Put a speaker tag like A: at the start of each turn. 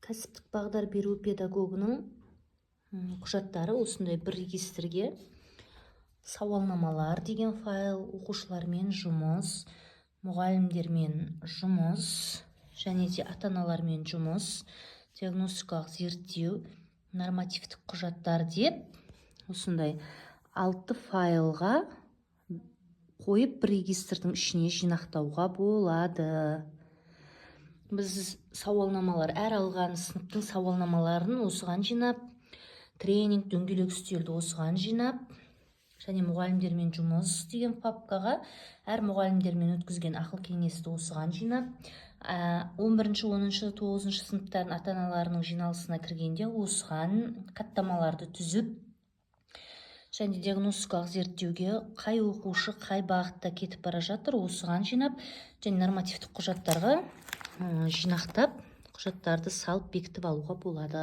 A: Кәсіптік бағдар беру педагогының құжаттары осындай бір регистрге: сауалнамалар деген файл, оқушылармен жұмыс, мұғалімдермен жұмыс және де ата аналармен жұмыс, диагностикалық зерттеу, нормативтік құжаттар деп, осындай алты файлға қойып, бір регистрдің ішіне жинақтауға болады. Біз сауалнамалар, әр алған сыныптың сауалнамаларын осыған жинап, тренинг, дөңгелек үстелді осыған жинап және мұғалімдермен жұмыс деген папкаға әр мұғалімдермен өткізген ақыл кеңесті осыған жинап, 11-, 10-, 9 сыныптардың ата аналарының жиналысына кіргенде осыған хаттамаларды түзіп және диагностикалық зерттеуге қай оқушы қай бағытта кетіп бара жатыр, осыған жинап және нормативтік құжаттарға жинақтап, құжаттарды салып, бекітіп алуға болады.